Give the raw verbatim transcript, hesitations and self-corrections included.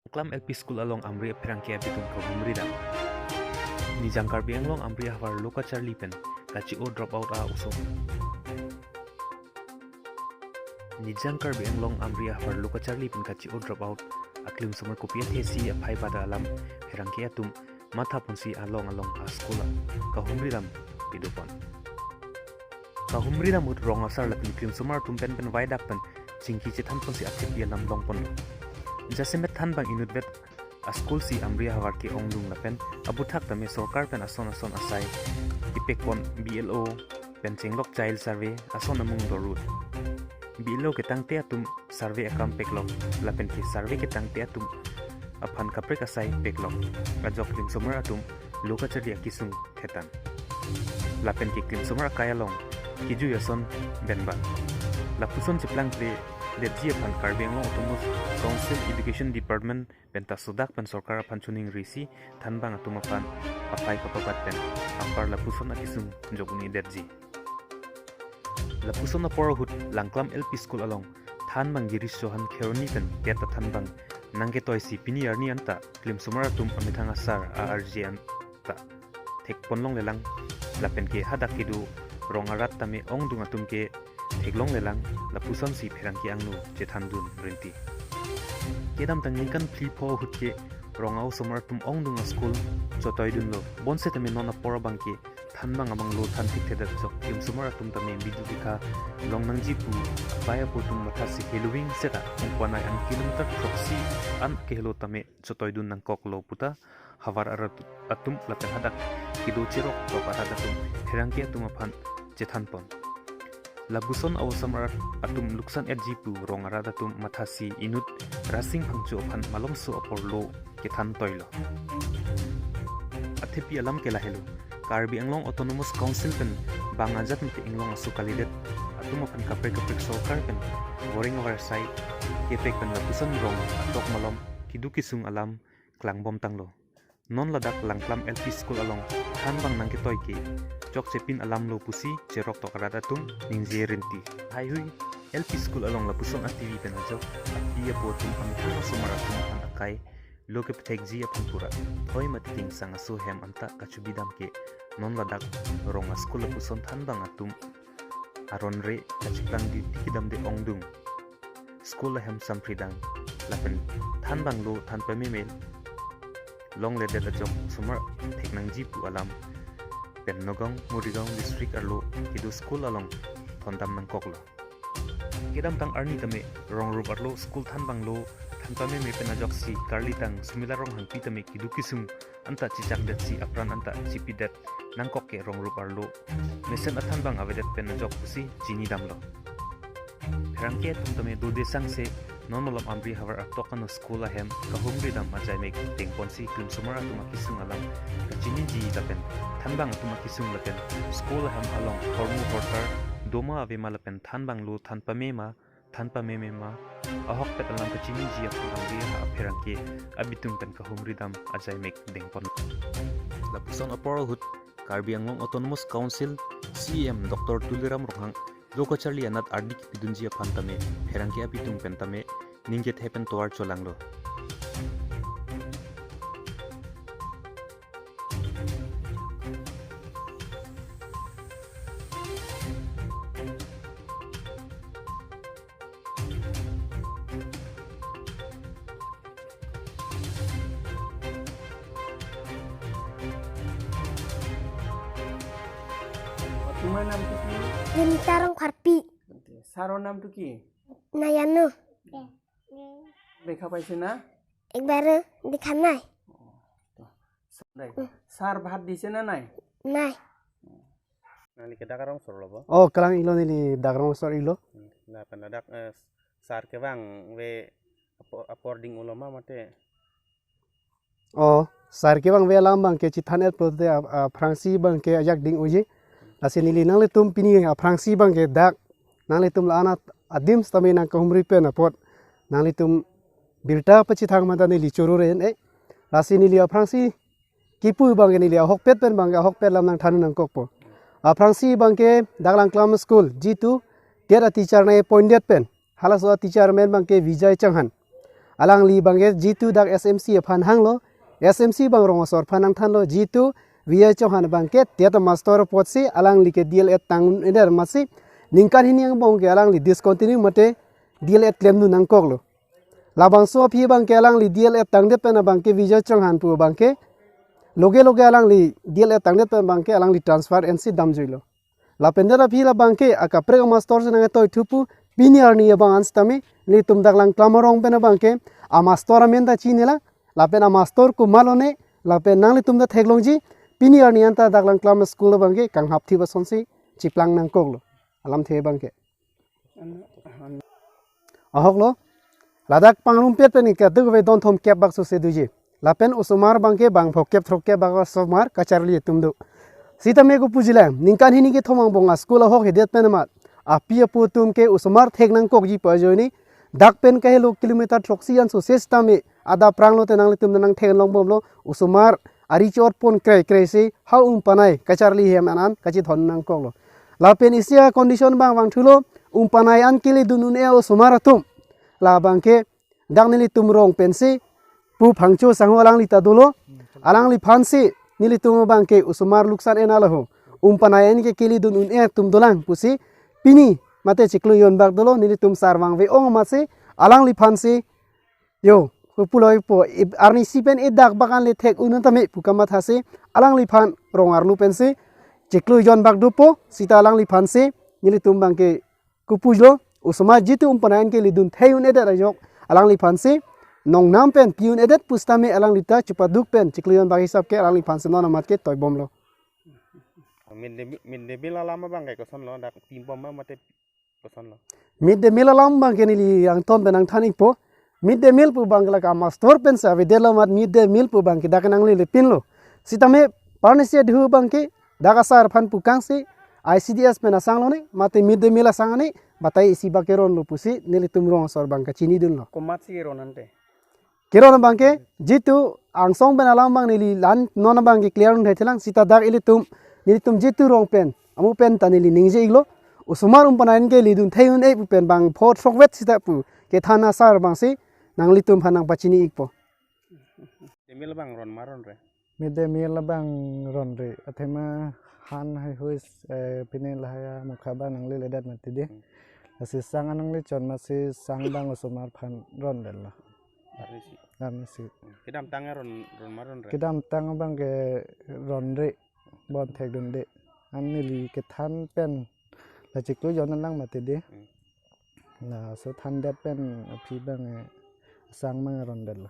Langklam L P School along amri apherangke abitung kahumridam. Nijang Karbi Anglong amri ahavar lo kacharli pen kachi-o drop out a-oso. Nijang Karbi Anglong amri ahavar lo kacharli pen kachi-o drop out aklimsomar kopi athesi aphai bada alam pherangke atum matha ponsi along along a-school kahumridam pidopon. Kahumridam ahut rong asar lapen klimsomar atum pen pen vaidak pen chingki chethan ponsi athepi alam longponlo. Jasemet thanbang inutvet a-school si amri ahavar ke-ongdung lapen aputhak tame sorkar pen ason ason asai kepekpon B L O pen chenglok child survey ason amung dorut. B L O ketangte atum survey akam peklok lapen ke survey ketangte atum aphan kaprek asai peklok ajok klimsomar atum lo kacharli akesung thetan. Lapen ke klimsomar akai along kejui ason benbang. Lapuson cheplangkle detji aphan Karbi Anglong Autonomous Council Education Department penta sodak pen sorkar aphan choningrisi thanbang atum aphan apai kapabat pen apar lapuson akesung jok un-edetji. Lapuson apor ahut Langklam L P School along thanbang Girish Chauhan Kheroni pen ket athanbang nangketoisi pini arni anta klimsomar atum amethang asar a-arje anta thekponlonglelang lapen ke hadak kedo rong arat tame ongdung atum ke theklonglelang lapusonsi pherangke angno chethandun rinti. Kedamtang ningkan phli pho ahut ke rong a-osomar atum ongdung a-school chotoidunlo. Bonsitame non apor abangke thanbang abang lo than thikthedet ajok klimsomar atum tame bidi dikha longnangji pu apai apo atum mathasi heloving seta ungkwanai an kilometer throksi an kehelo tame chotoidun nangkoklo puta havar arat atum lapen hadak kedo cheroktok arat atum pherangke atum aphan chethanpon. Lapuson a-osomar atum luksan etji pu rong arat atum mathasi inut Rasing Phangcho aphan malomso apor lo kethan toilo. Athepi alam ke lahelo. Karbi Anglong Autonomous Council pen bang ajat mate inglong aso kalidet atum aphan kaprek kaprek sorkar pen goreng avar asai kepek pen lapuson rong atok malom keduk kesung alam klangbom tanglo. Non ladak Langklam L P School along thanbang nangketoi ke chokchepin alam lo pusi cheroktok arat atum ningje rinti. Haihui L P School along lapuson a-T V pen ajok api apo atum amethang asomar atum aphan akai lo kepethekji aphan pura thoi mate tingsang aso hem anta kachubidam ke non ladak rong a-school lapuson thanbang atum aron re kachiplang duty kedamde ongdung school ahem sampridang lapen thanbang lo than pameme longledet ajok osomar theknangji pu alam pen Nagaon Morigaon district arlo kedo school along thondam nangkoklo. Kedamtang arni tame rong rup arlo school thanbang lo than pameme pen ajoksi karlitang Sumila Ronghangpi tame keduk kesung anta chechakdetsi apran anta chipidet nangkok ke rong rup arlo mesen athanbang avedet pen ajok pusi chinidamlo. Pherangke atum tame dode sangse non malom amri havar atok ano school ahem kahumridam ajaimek dengponsi klimsomar atum akesung alam kachiniji lapen thanbang atum akesung lapen school ahem along hormu hortar doma avema lapen thanbang lo than pamema than pamemema ahokpet alam kachiniji aphan amri ha apherangke abitung pen kahumridam ajaimek dengpon. Lapuson apor ahut Karbi Anglong Autonomous Council C E M Doctor Tuliram Ronghang lo kacharli anat ardi kepidunji aphan tame pherangke abitung pen tame ningje the pen tovar cholanglo. Atum anam tu ki? Rinita Rongpharpi. Sir anam tu ki? Nayanu. Dekha paise na? Ek bar dekha nai. Sir bhat dise na nai? Nai. Nangli ke dak arong sor lo bo? Oh, kalang ilo neli dak arong sor ilo. Hmm, lapen ladak, eh, sir kevang ave apo-, apor ding-olo ma mate? Oh, sir kevang ave alam abangke chethan-et pulote a, aphrangsi abangke ajak ding-oji. Lasi neli nanglitum pini aphrangsi abangke dak nanglitum la-an adim sitame nangkahumri pen apot nanglitum birta pachethang mata neli choro re-en-e. Lasi neli aphrangsi kipu abangke neli ahokpet pen abangke ahokpet alam nangthan nangkokpo. Aphrangsi abangke dak Langklam School G two gate a-teacher nai appointed pen halaso a-teacher amen abangke Vijay Changhan. Alangli abangke jitu dak S M C aphan hanglo, S M C abang rong asor aphan nangthanlo, jitu Vijay Chauhan abangke TET master apotsi alangli ke D L Ed tang un-edet amatsi ningkan hini angbong ke alangli discontinue mate D L Ed klemdun nangkoklo. Labangso aphi abangke alangli D L Ed tangdet pen abangke Vijay Chauhan pu abangke loge loge alangli D L Ed tangdet pen abangke alangli transfer ensi damjuilo. Lapen det aphi labangke akaprek amaster si nangtoithu pu pini arni abang an sitame nelitum dak Langklam arong pen abangke amaster amen ta chinila, lapen amaster komatlo ne, lapen nanglitum ta theklongji, pini arni anta dak Langklam school abangke kanghap thip asonsi chiplang nangkoklo. Alamthe abangke. Ahoklo, ladak pangrumpet pen ke duk ve don thom kep bak suse doji. Lapen osomar abangke bang phokep throkkep bak osomar kacharli atum do. Sitame kopuji lang, ningkan hini kethom angbong a-school ahok hedet pen amat api apo atum ke osomar thek nangkokji pu ajoine dak pen kahelo kilometer throksi an suse sitame adap pranglo te nanglitum nangtheklongbomlo, osomar ari chot pon krai krai si ha Umpanai kacharli hem an an kachethon nangkoklo. Lapen isi a-condition abang vangthulo, Umpanai an keledun un-e osomar atum labangke dak nelitum rong pensi pu Phangcho sangho alangli ta dolo, alangliphansi nelitum abangke osomar luksan en alo ho, Umpanai an ke keledun un-e atum dolang pusi pini mate chiklo jon bak dolo, nelitum sar vangve-ong amatsi alangliphansi yo, kopuloi po, i-, arnisi pen idak bak an le thek un-e tame pu kamathasi alangliphan rong arlo pensi chiklo jon bak dopo, sita alangliphansi nelitum abangke kopujlo, osomar jitu Umpanai an keledun thei un-edet ajok alangliphansi nongnam pen pi un-edet pusitame alangli ta chupaduk pen chiklo jon bak hisap ke alangliphansi non amat ke toibomlo. Mid day, mid day meal alam abangke kosonlo, dak pimbom ma mate kosonlo? Mid day meal alam abangke neli angton pen nangthan ikpo. Mid day meal pu abangke lake amaster pensi avedetlo amat mid day meal pu abangke dak nanglelepinlo. Sitame parnisi adhu abangke dak asar aphan pukangsi I C D S pen asanglo ne, mate mid day meal asang ane, batai isi bak keronlo pusi nelitum rong asor abang kachinidunlo. Komatsi keron ante? Keron abangke jitu angsong pen alam abang neli lan non abangke clear un thai thelang, sita dak ilitum nelitum jitu rong pen amu pen ta neli ningje iklo, osomar Umpanai an keledun thei un-e pu pen bang pho throkvet sita pu kethan asar abangsi nanglitum aphan nangpachini ikpo. Mid day meal abang ron ma ronre? Mid day meal abang ronre. Athema han haihui, eh, pine lahai amokha abang nangleledet mati dei. Hmm. Lasi sang an nanglechon amatsi sang abang osomar aphan rondetlo. Arnisi. Arnisi. Hmm. Kedamtang ron, ron ma ronre? Kedamtang abangke ronre, bon thekdunde. An neli kethan pen la chiklo jon an lang mati dei. Hmm. Laso thandet pen aphi abang, eh, sang abang rondetlo.